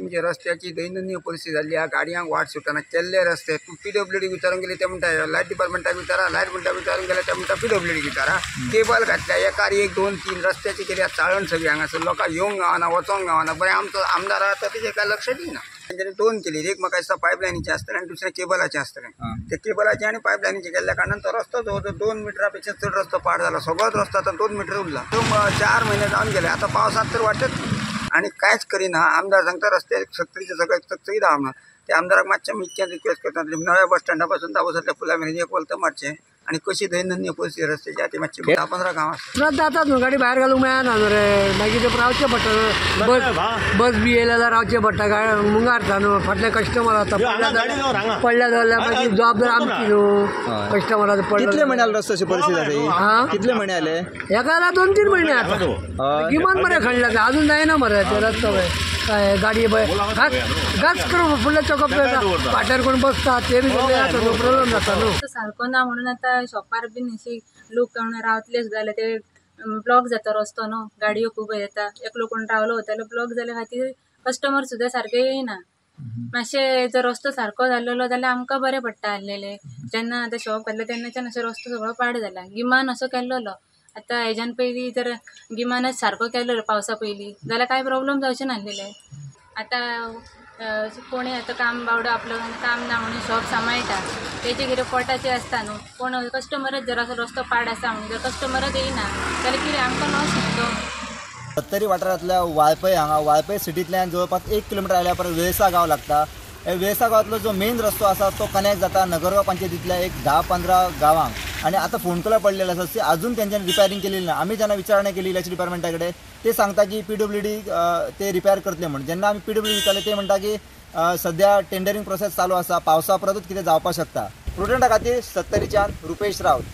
म्हणजे रस्त्याची दैनंदिन परिस्थिती जाल्ली आहा. गाडयांक वाट सुटना, केल्ले रस्ते तूं पीडब्ल्यूडी विचारून गेले ते म्हणटा लायट डिपार्टमेंटाक विचारा, लायट म्हणटा विचारून गेले ते म्हणटा पीडब्ल्यूडी विचारा. केबल घातल्या एकार 1 2 3 रस्त्याची केली चाळण सगळी हांगासर, लोकांक येवंक गावना वचोंक गावना. बरें आमचो आमदार आसा तेजें काय लक्ष दिना. तेंच्यांनी 2 केली, एक म्हाका दिसता पायपलायनीचें आसतलें आनी दुसरें केबलाचें आसतलें. ते केबलाचें आनी पायपलायनीचें केल्ल्या कारणान तो रस्तो जवळ जवळ 2 मिटरा पेक्षा चड रस्तो पाड जाला. सगळोच रस्तो आतां 2 मिटर उरला. तो 4 म्हयने जावन गेले, आतां पावसांत तर वाटच आनी कांयच करिना. आमदार सांगता रस्ते सक्तीचे सगळे चकचकीत आहा म्हणून. त्या आमदाराक मातशें इतकें रिक्वेस्ट करता, नव्या बस स्टँडा पासून दाबोसांतल्या पुला मेरेन एक वलत मारचें आनी कशी दैनंदिन परिस्थिती रस्त्याची आहा ती मातशी 10-15 गांव आसा. त्रास जातात न्हू, गाडी भायर घालूंक मेळना न्हू रे, मागीर ते रावचें पडटा. बस बस बी येयल्या जाल्यार रावचें पडटा, मुंगारता न्हू, फाटले कस्टमर आसता, पडल्या जाल्यार मागीर जबाबदार आमची न्हू कस्टमराचो. पडलो कितले म्हयने जाले रस्त्याची परिस्थिती आसा ही? कितले म्हयने जाले? हेका जाल्यार 2-3 म्हयने आतां. गिमान मरे खणल्या, अजून जायना मरे ते रस्तो. काय गाडी गाच करून फुडल्या चॉकअप फाटल्यान कोण बसता ते बी जाता न्हू, प्रोब्लेम जाता न्हू सारको ना. म्हणून आतां शॉपार बीन अशी लोक कोण रावतले सुद्दां जाल्यार ते ब्लॉक जाता रस्तो न्हू, गाडयो खूब येता. एकलो कोण रावलो वतालो ब्लॉक जाल्या खातीर कस्टमर सुद्दां सारके येयना. मातशें जर रस्तो सारको जाल्लो जाल्यार आमकां बरें पडटा आसलेलें. जेन्ना आतां शॉप घातलें तेन्नाच्यान असो रस्तो सगळो पाड जाला. गिमान असो केल्लोलो, आतां हेज्यान पयलीं जर गिमानच सारको केल्लो पावसा पयलीं जाल्यार कांय प्रोब्लम जावचें नासलेलें. आतां कोणी आतां काम बावडो आपलो काम ना म्हणून शॉप सांबाळटा, तेजे कितें पोटाचें आसता न्हू. कोण कस्टमरच जर असो रस्तो पाड आसा म्हणून जर कस्टमरच येयना जाल्यार कितें आमकां लॉस न्हू तो. सत्तरी वाठारांतल्या वाळपय हांगा वाळपय सिटींतल्यान जवळपास 1 किलोमिटर आयल्या परत वेळसा गांव लागता. वेळसा गांवांतलो जो मेन रस्तो आसा तो कनेक्ट जाता नगरगांव पंचायतींतल्या एक 10-15 गांवांक. आनी आतां फोंडकुलां पडलेले आसा ती अजून तेंच्यांनी रिपेरींग केलेली ना. आमी जेन्ना विचारणा केली इलेक्शन डिपार्टमेंटा कडेन ते सांगता की पीडब्ल्यूडी ते रिपेर करतले म्हणून. जेन्ना आमी पीडब्ल्यूडी विचारले ते म्हणटा की सद्या टेंडरींग प्रोसेस चालू आसा, पावसा परतूच कितें जावपाक शकता. प्रुडंटा खातीर सत्तरीच्यान रुपेश रावत.